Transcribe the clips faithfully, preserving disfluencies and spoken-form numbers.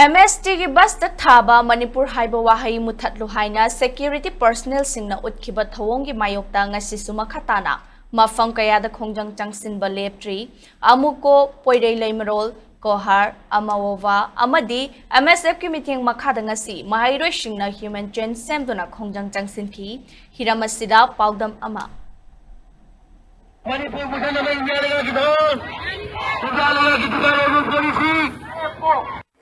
M ꯑꯦꯁ ꯇꯤꯒꯤ ꯕꯁꯇ ꯊꯥꯕ ꯃꯅꯤꯄꯨꯔ ꯍꯥꯏꯕ ꯋꯥꯍꯩ ꯃꯨꯊꯠꯂꯨ ꯍꯥꯏꯅ ꯁꯦꯀ꯭ꯌꯨꯔꯤꯇꯤ ꯄꯔꯁꯅꯦꯜꯁꯤꯡꯅ ꯎꯠꯈꯤꯕ ꯊꯧꯑꯣꯡꯒꯤ ꯃꯥꯌꯣꯛꯇ ꯉꯁꯤꯁꯨ ꯃꯈꯥ ꯇꯥꯅ ꯃꯐꯝ ꯀꯌꯥꯗ ꯈꯣꯡꯖꯪ ꯆꯪꯁꯤꯟꯕ ꯂꯦꯞꯇ꯭ꯔꯤ꯫ ꯑꯃꯨꯀꯣ, ꯄꯣꯏꯔꯩ ꯂꯩꯃꯔꯣꯜ, ꯀꯣꯍꯥꯔ, ꯑꯃꯋꯣꯚꯥ ꯑꯃꯗꯤ ꯑꯦꯝ ꯑꯦꯁ ꯑꯦꯐꯀꯤ ꯃꯤꯠꯌꯦꯡ ꯃꯈꯥꯗ ꯉꯁꯤ ꯃꯍꯩꯔꯣꯏꯁꯤꯡꯅ ꯍ꯭ꯌꯨꯃꯦꯟ ꯆꯦꯟ ꯁꯦꯝꯗꯨꯅ ꯈꯣꯡꯖꯪ ꯆꯪꯁꯤꯟꯈꯤ꯫ ꯍꯤꯔꯝ ꯑꯁꯤꯗ ꯄꯥꯎꯗꯝ ꯑꯃ꯫ ꯃꯅꯤꯄꯨꯔ ꯄꯨꯁꯟꯅꯕ ꯏꯟꯗꯤꯌꯥ ꯂꯩꯉꯥꯛꯀꯤ ꯊꯧꯑꯣꯡ, ꯏꯟꯗꯤꯌꯥ ꯂꯩꯉꯥꯛꯀꯤ ꯊꯧꯑꯣꯡ ꯄꯣꯂꯤꯁꯤ꯫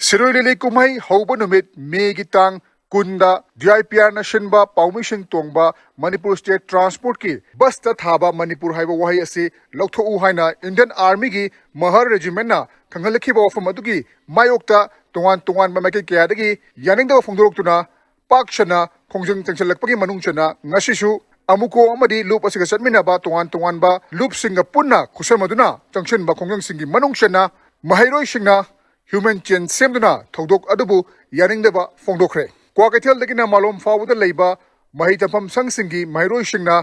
ꯁꯤꯔꯣꯏ ꯂꯤꯂꯤ ꯀꯨꯝꯍꯩ ꯍꯧꯕ ꯅꯨꯃꯤꯠ ꯃꯦꯒꯤ ꯇꯥꯡ ꯀꯨꯟꯗ ꯗꯤ ꯑꯥꯏ ꯄꯤ ꯑꯥꯔꯅ ꯁꯤꯟꯕ ꯄꯥꯎꯃꯤꯁꯤꯡ ꯇꯣꯡꯕ ꯃꯅꯤꯄꯨꯔ ꯁ꯭ꯇꯦꯠ ꯇ꯭ꯔꯥꯟꯁꯄꯣꯔꯠꯀꯤ ꯕꯁꯇ ꯊꯥꯕ ꯃꯅꯤꯄꯨꯔ ꯍꯥꯏꯕ ꯋꯥꯍꯩ ꯑꯁꯤ ꯂꯧꯊꯣꯛꯎ ꯍꯥꯏꯅ ꯏꯟꯗꯤꯌꯟ ꯑꯥꯔꯃꯤꯒꯤ ꯃꯍꯔ ꯔꯦꯖꯤꯃꯦꯟꯠꯅ ꯈꯪꯍꯜꯂꯛꯈꯤꯕ ꯋꯥꯐꯝ ꯑꯗꯨꯒꯤ ꯃꯥꯌꯣꯛꯇ ꯇꯣꯉꯥꯟ ꯇꯣꯉꯥꯟꯕ ꯃꯥꯏꯀꯩ ꯀꯌꯥꯗꯒꯤ ꯌꯥꯅꯤꯡꯗꯕ ꯐꯣꯡꯗꯣꯔꯛꯇꯨꯅ ꯄꯥꯛ ꯁꯟꯅ ꯈꯣꯡꯖꯪ ꯆꯪꯁꯤꯜꯂꯛꯄꯒꯤ ꯃꯅꯨꯡ ꯆꯟꯅ ꯉꯁꯤꯁꯨ ꯑꯃꯨꯀꯣ ꯑꯃꯗꯤ ꯂꯨꯞ ꯑꯁꯤꯒ ꯆꯠꯃꯤꯟꯅꯕ ꯇꯣꯉꯥꯟ ꯇꯣꯉꯥꯟꯕ ꯂꯨꯞꯁꯤꯡꯒ ꯄꯨꯟꯅ ꯈꯨꯠꯁꯝꯅꯗꯨꯅ ꯆꯪꯁꯤꯟꯕ ꯈꯣꯡꯖꯪꯁꯤꯡꯒꯤ ꯃꯅꯨꯡ ꯆꯟꯅ ꯃꯍꯩꯔꯣꯏꯁꯤꯡꯅ ꯍ꯭ꯌꯨꯃꯦꯟ ꯆꯦꯟ ꯁꯦꯝꯗꯨꯅ ꯊꯧꯗꯣꯛ ꯑꯗꯨꯕꯨ ꯌꯥꯅꯤꯡꯗꯕ ꯐꯣꯡꯗꯣꯛꯈ꯭ꯔꯦ꯫ ꯀ꯭ꯋꯥꯀꯩꯊꯦꯜꯗꯒꯤꯅ ꯃꯥꯂꯣꯝ ꯐꯥꯎꯕꯗ ꯂꯩꯕ ꯃꯍꯩ ꯇꯝꯐꯝ ꯁꯪꯁꯤꯡꯒꯤ ꯃꯍꯩꯔꯣꯏꯁꯤꯡꯅ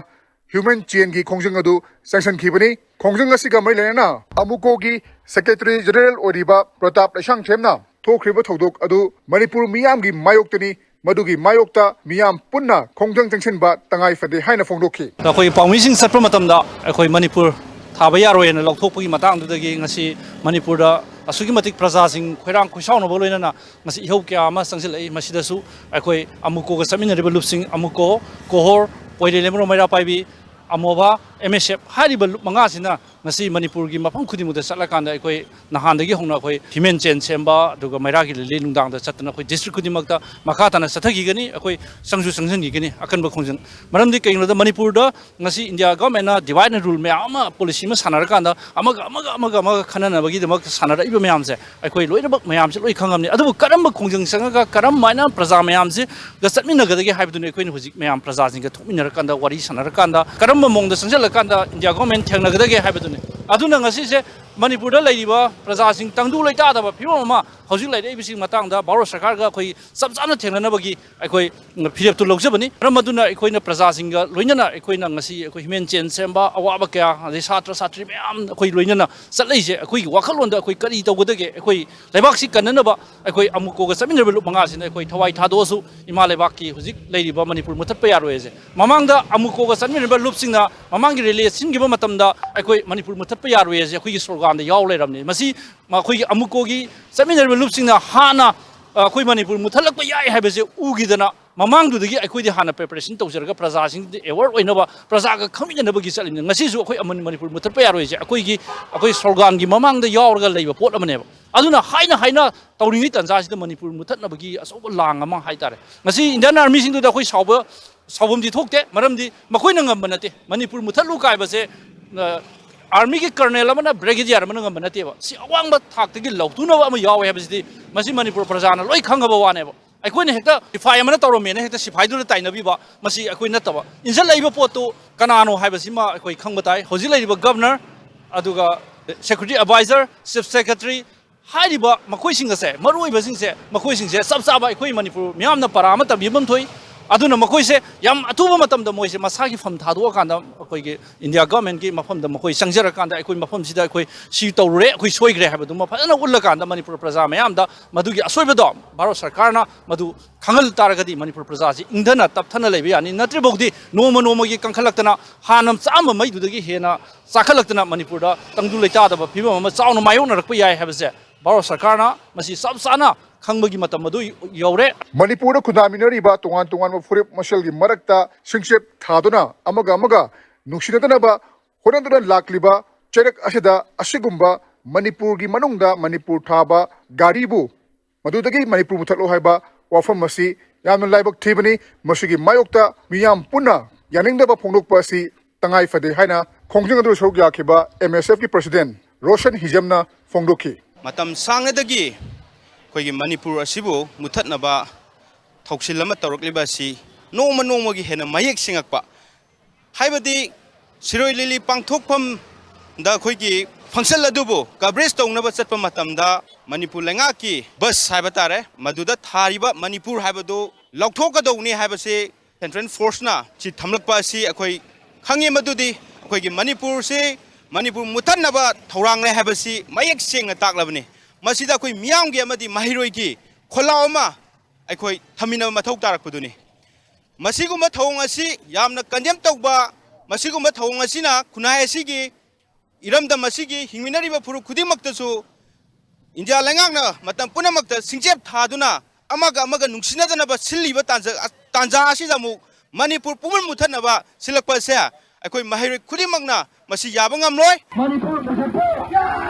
ꯍ꯭ꯌꯨꯃꯦꯟ ꯆꯦꯟꯒꯤ ꯈꯣꯡꯖꯪ ꯑꯗꯨ ꯆꯪꯁꯤꯟꯈꯤꯕꯅꯤ꯫ ꯈꯣꯡꯖꯪ ꯑꯁꯤꯒ ꯃꯔꯤ ꯂꯩꯅꯅ ꯑꯃꯨꯀꯣꯒꯤ ꯁꯦꯀ꯭ꯔꯦꯇꯔꯤ ꯖꯦꯅꯔꯦꯜ ꯑꯣꯏꯔꯤꯕ ꯄ꯭ꯔꯇꯥꯞ ꯂꯩꯁꯥꯡꯊꯦꯝꯅ ꯊꯣꯛꯈ꯭ꯔꯤꯕ ꯊꯧꯗꯣꯛ ꯑꯗꯨ ꯃꯅꯤꯄꯨꯔ ꯃꯤꯌꯥꯝꯒꯤ ꯃꯥꯌꯣꯛꯇꯅꯤ꯫ ꯃꯗꯨꯒꯤ ꯃꯥꯌꯣꯛꯇ ꯃꯤꯌꯥꯝ ꯄꯨꯟꯅ ꯈꯣꯡꯖꯪ ꯆꯪꯁꯤꯟꯕ ꯇꯉꯥꯏ ꯐꯗꯦ ꯍꯥꯏꯅ ꯐꯣꯡꯗꯣꯛꯈꯤ꯫ ꯑꯩꯈꯣꯏ ꯄꯥꯎꯃꯤꯁꯤꯡ ꯆꯠꯄ ꯃꯇꯝꯗ ꯑꯩꯈꯣꯏ ꯃꯅꯤꯄꯨꯔ ꯊꯥꯕ ꯌꯥꯔꯣꯏ ꯍꯥꯏꯅ ꯂꯧꯊꯣꯛꯄꯒꯤ ꯃꯇꯥꯡꯗꯨꯗꯒꯤ ꯉꯁꯤ ꯃꯅꯤꯄꯨꯔꯗ ꯑꯁꯨꯛꯀꯤ ꯃꯇꯤꯛ ꯄ꯭ꯔꯖꯥꯁꯤꯡ ꯈꯣꯏꯔꯥꯡ ꯈꯣꯏꯁꯥꯎꯅꯕ ꯂꯣꯏꯅꯅ ꯉꯁꯤ ꯏꯍꯧ ꯀꯌꯥ ꯑꯃ ꯆꯪꯁꯤꯜꯂꯛꯏ꯫ ꯃꯁꯤꯗꯁꯨ ꯑꯩꯈꯣꯏ ꯑꯃꯨꯀꯣꯒ ꯆꯠꯃꯤꯟꯅꯔꯤꯕ ꯂꯨꯞꯁꯤꯡ, ꯑꯃꯨꯀꯣ, ꯀꯣꯍꯣꯔ, ꯄꯣꯏꯔꯩ ꯂꯩꯃꯔꯣꯝ ꯃꯩꯔꯥ ꯄꯥꯏꯕꯤ, ꯑꯃꯣꯕꯥ, ꯑꯦꯝ ꯑꯦꯁ ꯑꯦꯐ ꯍꯥꯏꯔꯤꯕ ꯂꯨꯞ ꯃꯉꯥꯁꯤꯅ ꯉꯁꯤ ꯃꯅꯤꯄꯨꯔꯒꯤ ꯃꯐꯝ ꯈꯨꯗꯤꯡꯃꯛꯇ ꯆꯠꯂꯀꯥꯟꯗ ꯑꯩꯈꯣꯏ ꯅꯍꯥꯟꯗꯒꯤ ꯍꯧꯅ ꯑꯩꯈꯣꯏ ꯍ꯭ꯌꯨꯃꯦꯟ ꯆꯦꯟ ꯁꯦꯝꯕ, ꯑꯗꯨꯒ ꯃꯩꯔꯥꯒꯤ ꯂꯤꯂꯤ ꯅꯨꯡꯗꯥꯡꯗ ꯆꯠꯇꯅ ꯑꯩꯈꯣꯏ ꯗꯤꯁꯇ꯭ꯔꯤꯛ ꯈꯨꯗꯤꯡꯃꯛꯇ ꯃꯈꯥ ꯇꯥꯅ ꯆꯠꯊꯈꯤꯒꯅꯤ꯫ ꯑꯩꯈꯣꯏ ꯆꯪꯁꯨ ꯆꯪꯁꯤꯟꯈꯤꯒꯅꯤ ꯑꯀꯟꯕ ꯈꯣꯡꯖꯪ꯫ ꯃꯔꯝꯗꯤ ꯀꯩꯒꯤꯅꯣꯗ ꯃꯅꯤꯄꯨꯔꯗ ꯉꯁꯤ ꯏꯟꯗꯤꯌꯥ ꯒꯣꯔꯃꯦꯟꯅ divide and rule ꯃꯌꯥꯝ ꯑꯃ, ꯄꯣꯂꯤꯁꯤ ꯑꯃ ꯁꯥꯟꯅꯔꯀꯥꯟꯗ ꯑꯃꯒ, ꯑꯃꯒ, ꯑꯃꯒ, ꯑꯃꯒ ꯈꯟꯅꯅꯕꯒꯤꯗꯃꯛ ꯁꯥꯟꯅꯔꯛꯏꯕ ꯃꯌꯥꯝꯁꯦ ꯑꯩꯈꯣꯏ ꯂꯣꯏꯅꯃꯛ ꯃꯌꯥꯝꯁꯦ ꯂꯣꯏ ꯈꯪꯉꯝꯅꯤ꯫ ꯑꯗꯨꯕꯨ ꯀꯔꯝꯕ ꯈꯣꯡꯖꯪ ꯆꯪꯉꯒ ꯀꯔꯝ ꯍꯥꯏꯅ ꯄ꯭ꯔꯖꯥ ꯃꯌꯥꯝꯁꯤꯒ ꯆꯠꯃꯤꯟꯅꯒꯗꯒꯦ ꯍꯥꯏꯕꯗꯨꯅꯤ ꯑꯩꯈꯣꯏꯅ ꯍꯧꯖꯤꯛ ꯃꯌꯥꯝ ꯄ꯭ꯔꯖꯥꯁꯤꯡꯒ ꯊꯣꯛꯃꯤꯟꯅꯔꯀꯥꯟꯗ, ꯋꯥꯔꯤ ꯁꯥꯟꯅꯔꯀꯥꯟꯗ, ꯀꯔꯝꯕ ꯃꯑꯣꯡꯗ ꯆꯪꯁꯤꯜꯂꯀꯥꯟꯗ ꯏꯟꯗꯤꯌꯥ ꯒꯣꯔꯃꯦꯟ ꯊꯦꯡꯅꯒꯗꯒꯦ ꯍꯥꯏꯕꯗꯨꯅꯤ꯫ ꯑꯗꯨꯅ ꯉꯁꯤꯁꯦ ꯃꯅꯤꯄꯨꯔꯗ ꯂꯩꯔꯤꯕ ꯄ꯭ꯔꯖꯥꯁꯤꯡ ꯇꯪꯗꯨ ꯂꯩꯇꯥꯗꯕ ꯐꯤꯕꯝ ꯑꯃ ꯍꯧꯖꯤꯛ ꯂꯩꯔꯛꯏꯕꯁꯤꯒꯤ ꯃꯇꯥꯡꯗ ꯚꯥꯔꯠ ꯁꯔꯀꯥꯔꯒ ꯑꯩꯈꯣꯏ ꯆꯞ ꯆꯥꯅ ꯊꯦꯡꯅꯅꯕꯒꯤ ꯑꯩꯈꯣꯏ ꯐꯤꯔꯦꯞꯇꯨ ꯂꯧꯖꯕꯅꯤ꯫ ꯃꯔꯝ ꯑꯗꯨꯅ ꯑꯩꯈꯣꯏꯅ ꯄ꯭ꯔꯖꯥꯁꯤꯡꯒ ꯂꯣꯏꯅꯅ ꯑꯩꯈꯣꯏꯅ ꯉꯁꯤ ꯑꯩꯈꯣꯏ ꯍ꯭ꯌꯨꯃꯦꯟ ꯆꯦꯟ ꯁꯦꯝꯕ, ꯑꯋꯥꯕ ꯀꯌꯥ, ꯑꯗꯩ ꯁꯥꯇ꯭ꯔ ꯁꯥꯇ꯭ꯔꯤ ꯃꯌꯥꯝ ꯑꯩꯈꯣꯏ ꯂꯣꯏꯅꯅ ꯆꯠꯂꯛꯏꯁꯦ, ꯑꯩꯈꯣꯏꯒꯤ ꯋꯥꯈꯜꯂꯣꯟꯗ ꯑꯩꯈꯣꯏ ꯀꯔꯤ ꯇꯧꯒꯗꯒꯦ, ꯑꯩꯈꯣꯏ ꯂꯩꯕꯥꯛꯁꯤ ꯀꯟꯅꯅꯕ ꯑꯩꯈꯣꯏ ꯑꯃꯨꯀꯣꯒ ꯆꯠꯃꯤꯟꯅꯔꯤꯕ ꯂꯨꯞ ꯃꯉꯥꯁꯤꯅ ꯑꯩꯈꯣꯏ ꯊꯋꯥꯏ ꯊꯥꯗꯣꯛꯑꯁꯨ ꯏꯃꯥ ꯂꯩꯕꯥꯛꯀꯤ ꯍꯧꯖꯤꯛ ꯂꯩꯔꯤꯕ ꯃꯅꯤꯄꯨꯔ ꯃꯨꯊꯠꯄ ꯌꯥꯔꯣꯏ ꯍꯥꯏꯁꯦ꯫ ꯃꯃꯥꯡꯗ ꯑꯃꯨꯀꯣꯒ ꯆꯠꯃꯤꯟꯅꯔꯤꯕ ꯂꯨꯞꯁꯤꯡꯅ ꯃꯃꯥꯡꯒꯤ ꯔꯦꯂꯤ ꯁꯤꯟꯈꯤꯕ ꯃꯇꯝꯗ ꯑꯩꯈꯣꯏ ꯃꯅꯤꯄꯨꯔ ꯃꯨꯊꯠꯄ ꯌꯥꯔꯣꯏ ꯍꯥꯏꯁꯦ ꯑꯩꯈꯣꯏꯒꯤ ꯁ꯭ꯂꯣꯒꯥꯟꯗ ꯌꯥꯎ ꯂꯩꯔꯝꯅꯤ꯫ ꯃꯁꯤ ꯑꯩꯈꯣꯏꯒꯤ ꯑꯃꯨꯀꯣꯒꯤ ꯆꯠꯃꯤꯟꯅꯔꯤꯕ ꯂꯨꯞꯁꯤꯡꯅ ꯍꯥꯟꯅ ꯑꯩꯈꯣꯏ ꯃꯅꯤꯄꯨꯔ ꯃꯨꯊꯠꯂꯛꯄ ꯌꯥꯏ ꯍꯥꯏꯕꯁꯦ ꯎꯈꯤꯗꯅ ꯃꯃꯥꯡꯗꯨꯗꯒꯤ ꯑꯩꯈꯣꯏꯗꯤ ꯍꯥꯟꯅ ꯄ꯭ꯔꯤꯄꯦꯔꯦꯁꯟ ꯇꯧꯖꯔꯒ ꯄ꯭ꯔꯖꯥꯁꯤꯡꯗ ꯑꯦꯋꯦꯌꯔ ꯑꯣꯏꯅꯕ, ꯄ꯭ꯔꯖꯥꯒ ꯈꯪꯃꯤꯟꯅꯅꯕꯒꯤ ꯆꯠꯂꯤꯕꯅꯤ꯫ ꯉꯁꯤꯁꯨ ꯑꯩꯈꯣꯏ ꯑꯃ-, ꯃꯅꯤꯄꯨꯔ ꯃꯨꯊꯠꯄ ꯌꯥꯔꯣꯏꯁꯦ ꯑꯩꯈꯣꯏꯒꯤ, ꯑꯩꯈꯣꯏ ꯁ꯭ꯂꯣꯒꯥꯟꯒꯤ ꯃꯃꯥꯡꯗ ꯌꯥꯎꯔꯒ ꯂꯩꯕ ꯄꯣꯠ ꯑꯃꯅꯦꯕ꯫ ꯑꯗꯨꯅ ꯍꯥꯏꯅ ꯍꯥꯏꯅ ꯇꯧꯔꯤꯉꯩ ꯇꯥꯟꯖꯥꯁꯤꯗ ꯃꯅꯤꯄꯨꯔ ꯃꯨꯊꯠꯅꯕꯒꯤ ꯑꯆꯧꯕ ꯂꯥꯡ ꯑꯃ ꯍꯥꯏꯇꯥꯔꯦ꯫ ꯉꯁꯤ ꯏꯟꯗꯤꯌꯥꯟ ꯑꯥꯔꯃꯤꯁꯤꯡꯗꯨꯗ ꯑꯩꯈꯣꯏ ꯁꯥꯎꯕ, ꯁꯥꯎꯐꯝꯗꯤ ꯊꯣꯛꯇꯦ, ꯃꯔꯝꯗꯤ ꯃꯈꯣꯏꯅ ꯉꯝꯕ ꯅꯠꯇꯦ꯫ ꯃꯅꯤꯄꯨꯔ ꯃꯨꯊꯠꯂꯨ ꯀꯥꯏꯕꯁꯦ, ꯑ, ꯑꯥꯔꯃꯤꯒꯤ ꯀꯔꯅꯦꯜ ꯑꯃꯅ, ꯕ꯭ꯔꯤꯒꯦꯗꯤꯌꯔ ꯑꯃꯅ ꯉꯝꯕ ꯅꯠꯇꯦꯕ꯫ ꯁꯤ ꯑꯋꯥꯡꯕ ꯊꯥꯛꯇꯒꯤ ꯂꯧꯊꯨꯅꯕ ꯑꯃ ꯌꯥꯎꯋꯦ ꯍꯥꯏꯕꯁꯤꯗꯤ ꯃꯁꯤ ꯃꯅꯤꯄꯨꯔ ꯄ꯭ꯔꯖꯥꯅ ꯂꯣꯏ ꯈꯪꯉꯕ ꯋꯥꯅꯦꯕ꯫ ꯑꯩꯈꯣꯏꯅ ꯍꯦꯛꯇ ꯁꯤꯐꯥꯏ ꯑꯃꯅ ꯇꯧꯔꯝꯃꯦꯅ ꯍꯦꯛꯇ ꯁꯤꯐꯥꯏꯗꯨꯗ ꯇꯥꯏꯅꯕꯤꯕ, ꯃꯁꯤ ꯑꯩꯈꯣꯏ ꯅꯠꯇꯕ꯫ ꯏꯟꯁꯤꯜꯂꯛꯏꯕ ꯄꯣꯠꯇꯨ ꯀꯅꯥꯅꯣ ꯍꯥꯏꯕꯁꯤꯃ ꯑꯩꯈꯣꯏ ꯈꯪꯕ ꯇꯥꯏ꯫ ꯍꯧꯖꯤꯛ ꯂꯩꯔꯤꯕ ꯒꯕꯅꯔ, ꯑꯗꯨꯒ ꯁꯦꯀ꯭ꯌꯨꯔꯤꯇꯤ ꯑꯦꯗꯚꯥꯏꯖꯔ, ꯆꯤꯐ ꯁꯦꯀ꯭ꯔꯦꯇꯔꯤ, ꯍꯥꯏꯔꯤꯕ ꯃꯈꯣꯏꯁꯤꯡ ꯑꯁꯦ, ꯃꯔꯨꯑꯣꯏꯕꯁꯤꯡꯁꯦ, ꯃꯈꯣꯏꯁꯤꯡꯁꯦ ꯆꯞ ꯆꯥꯕ ꯑꯩꯈꯣꯏ ꯃꯅꯤꯄꯨꯔ ꯃꯤꯌꯥꯝꯅ ꯄꯔꯥ ꯑꯃ ꯇꯝꯕꯤꯐꯝ ꯊꯣꯛꯏ꯫ ꯑꯗꯨꯅ ꯃꯈꯣꯏꯁꯦ ꯌꯥꯝ ꯑꯊꯨꯕ ꯃꯇꯝꯗ ꯃꯣꯏꯁꯦ ꯃꯁꯥꯒꯤ ꯐꯝ ꯊꯥꯗꯣꯛꯑꯀꯥꯟꯗ ꯑꯩꯈꯣꯏꯒꯤ ꯏꯟꯗꯤꯌꯥ ꯒꯚꯔꯟꯃꯦꯟꯠꯀꯤ ꯃꯐꯝꯗ ꯃꯈꯣꯏ ꯆꯪꯖꯔꯀꯥꯟꯗ ꯑꯩꯈꯣꯏ ꯃꯐꯝꯁꯤꯗ ꯑꯩꯈꯣꯏ ꯁꯤ ꯇꯧꯔꯨꯔꯦ, ꯑꯩꯈꯣꯏ ꯁꯣꯏꯈ꯭ꯔꯦ ꯍꯥꯏꯕꯗꯨꯃ ꯐꯖꯅ ꯎꯠꯂꯀꯥꯟꯗ ꯃꯅꯤꯄꯨꯔ ꯄ꯭ꯔꯖꯥ ꯃꯌꯥꯝꯗ ꯃꯗꯨꯒꯤ ꯑꯁꯣꯏꯕꯗꯣ ꯚꯥꯔꯠ ꯁꯔꯀꯥꯔꯅ ꯃꯗꯨ ꯈꯪꯍꯜ ꯇꯥꯔꯒꯗꯤ ꯃꯅꯤꯄꯨꯔ ꯄ꯭ꯔꯖꯥꯁꯤ ꯏꯪꯊꯅ ꯇꯞꯊꯅ ꯂꯩꯕ ꯌꯥꯅꯤ꯫ ꯅꯠꯇ꯭ꯔꯤꯐꯥꯎꯗꯤ ꯅꯣꯡꯃ ꯅꯣꯡꯃꯒꯤ ꯀꯟꯈꯠꯂꯛꯇꯅ ꯍꯥꯟꯅ ꯆꯥꯝꯕ ꯃꯩꯗꯨꯗꯒꯤ ꯍꯦꯟꯅ ꯆꯥꯈꯠꯂꯛꯇꯅ ꯃꯅꯤꯄꯨꯔꯗ ꯇꯪꯗꯨ ꯂꯩꯇꯥꯗꯕ ꯐꯤꯕꯝ ꯑꯃ ꯆꯥꯎꯅ ꯃꯥꯌꯣꯛꯅꯔꯛꯄ ꯌꯥꯏ ꯍꯥꯏꯕꯁꯦ ꯚꯥꯔꯠ ꯁꯔꯀꯥꯔꯅ ꯃꯁꯤ ꯆꯞ ꯆꯥꯅ ꯈꯪꯕꯒꯤ ꯃꯇꯝ ꯑꯗꯨ ꯌꯧꯔꯦ꯫ ꯃꯅꯤꯄꯨꯔꯗ ꯈꯨꯟꯗꯥꯃꯤꯟꯅꯔꯤꯕ ꯇꯣꯉꯥꯟ ꯇꯣꯉꯥꯟꯕ ꯐꯨꯔꯨꯞ ꯃꯁꯦꯜꯒꯤ ꯃꯔꯛꯇ ꯁꯤꯡꯆꯦꯞ ꯊꯥꯗꯨꯅ ꯑꯃꯒ ꯑꯃꯒ ꯅꯨꯡꯁꯤꯅꯗꯅꯕ ꯍꯣꯠꯅꯗꯨꯅ ꯂꯥꯛꯂꯤꯕ ꯆꯩꯔꯛ ꯑꯁꯤꯗ ꯑꯁꯤꯒꯨꯝꯕ ꯃꯅꯤꯄꯨꯔꯒꯤ ꯃꯅꯨꯡꯗ ꯃꯅꯤꯄꯨꯔ ꯊꯥꯕ ꯒꯥꯔꯤꯕꯨ ꯃꯗꯨꯗꯒꯤ ꯃꯅꯤꯄꯨꯔ ꯃꯨꯊꯠꯂꯣ ꯍꯥꯏꯕ ꯋꯥꯐꯝ ꯑꯁꯤ ꯌꯥꯝꯅ ꯂꯥꯏꯕꯛ ꯊꯤꯕꯅꯤ꯫ ꯃꯁꯤꯒꯤ ꯃꯥꯌꯣꯛꯇ ꯃꯤꯌꯥꯝ ꯄꯨꯟꯅ ꯌꯥꯅꯤꯡꯗꯕ ꯐꯣꯡꯗꯣꯛꯄ ꯑꯁꯤ ꯇꯉꯥꯏ ꯐꯗꯦ ꯍꯥꯏꯅ ꯈꯣꯡꯖꯪ ꯑꯗꯨꯗ ꯁꯔꯨꯛ ꯌꯥꯈꯤꯕ ꯑꯦꯝ ꯑꯦꯁ ꯑꯦꯐꯀꯤ ꯄ꯭ꯔꯁꯤꯗꯦꯟ ꯔꯣꯁꯟ ꯍꯤꯖꯝꯅ ꯐꯣꯡꯗꯣꯛꯈꯤ꯫ ꯃꯇꯝ ꯁꯥꯡꯅꯗꯒꯤ ꯑꯩꯈꯣꯏꯒꯤ ꯃꯅꯤꯄꯨꯔ ꯑꯁꯤꯕꯨ ꯃꯨꯊꯠꯅꯕ ꯊꯧꯁꯤꯜ ꯑꯃ ꯇꯧꯔꯛꯂꯤꯕ ꯑꯁꯤ ꯅꯣꯡꯃ ꯅꯣꯡꯃꯒꯤ ꯍꯦꯟꯅ ꯃꯌꯦꯛ ꯁꯦꯡꯉꯛꯄ, ꯍꯥꯏꯕꯗꯤ ꯁꯤꯔꯣꯏ ꯂꯤꯂꯤ ꯄꯥꯡꯊꯣꯛꯐꯝꯗ ꯑꯩꯈꯣꯏꯒꯤ ꯐꯪꯁꯟ ꯑꯗꯨꯕꯨ ꯀꯚꯔꯦꯖ ꯇꯧꯅꯕ ꯆꯠꯄ ꯃꯇꯝꯗ ꯃꯅꯤꯄꯨꯔ ꯂꯩꯉꯥꯛꯀꯤ ꯕꯁ ꯍꯥꯏꯕ ꯇꯥꯔꯦ, ꯃꯗꯨꯗ ꯊꯥꯔꯤꯕ ꯃꯅꯤꯄꯨꯔ ꯍꯥꯏꯕꯗꯨ ꯂꯧꯊꯣꯛꯀꯗꯧꯅꯤ ꯍꯥꯏꯕꯁꯤ ꯁꯦꯟꯇ꯭ꯔꯦꯜ ꯐꯣꯔꯁꯅ ꯁꯤ ꯊꯝꯂꯛꯄ ꯑꯁꯤ ꯑꯩꯈꯣꯏ ꯈꯪꯉꯤ꯫ ꯃꯗꯨꯗꯤ ꯑꯩꯈꯣꯏꯒꯤ ꯃꯅꯤꯄꯨꯔꯁꯤ ꯃꯅꯤꯄꯨꯔ ꯃꯨꯠꯊꯠꯅꯕ ꯊꯧꯔꯥꯡꯅꯦ ꯍꯥꯏꯕꯁꯤ ꯃꯌꯦꯛ ꯁꯦꯡꯅ ꯇꯥꯛꯂꯕꯅꯤ꯫ ꯃꯁꯤꯗ ꯑꯩꯈꯣꯏ ꯃꯤꯌꯥꯝꯒꯤ ꯑꯃꯗꯤ ꯃꯍꯩꯔꯣꯏꯒꯤ ꯈꯣꯜꯂꯥꯎ ꯑꯃ ꯑꯩꯈꯣꯏ ꯊꯝꯃꯤꯟꯅꯕ ꯃꯊꯧ ꯇꯥꯔꯛꯄꯗꯨꯅꯤ꯫ ꯃꯁꯤꯒꯨꯝꯕ ꯊꯧꯑꯣꯡ ꯑꯁꯤ ꯌꯥꯝꯅ ꯀꯟꯗꯦꯝ ꯇꯧꯕ, ꯃꯁꯤꯒꯨꯝꯕ ꯊꯧꯑꯣꯡ ꯑꯁꯤꯅ ꯈꯨꯟꯅꯥꯏ ꯑꯁꯤꯒꯤ ꯏꯔꯝꯗꯝ ꯑꯁꯤꯒꯤ ꯍꯤꯡꯃꯤꯟꯅꯔꯤꯕ ꯐꯨꯔꯨꯞ ꯈꯨꯗꯤꯡꯃꯛꯇꯁꯨ ꯏꯟꯗꯤꯌꯥ ꯂꯩꯉꯥꯛꯅ ꯃꯇꯝ ꯄꯨꯝꯅꯃꯛꯇ ꯁꯤꯡꯆꯦꯞ ꯊꯥꯗꯨꯅ ꯑꯃꯒ ꯑꯃꯒ ꯅꯨꯡꯁꯤꯅꯗꯅꯕ ꯁꯤꯜꯂꯤꯕ ꯇꯥꯟꯖ-, ꯇꯥꯟꯖꯥ ꯑꯁꯤꯗ ꯑꯃꯨꯛ ꯃꯅꯤꯄꯨꯔ ꯄꯨꯝꯕ ꯃꯨꯠꯊꯠꯅꯕ ꯁꯤꯜꯂꯛꯄ ꯑꯁꯦ ꯑꯩꯈꯣꯏ ꯃꯍꯩꯔꯣꯏ ꯈꯨꯗꯤꯡꯃꯛꯅ ꯃꯁꯤ ꯌꯥꯕ ꯉꯝꯂꯣꯏ꯫ ꯃꯅꯤꯄꯨꯔ ꯃꯨꯠꯊꯠꯄ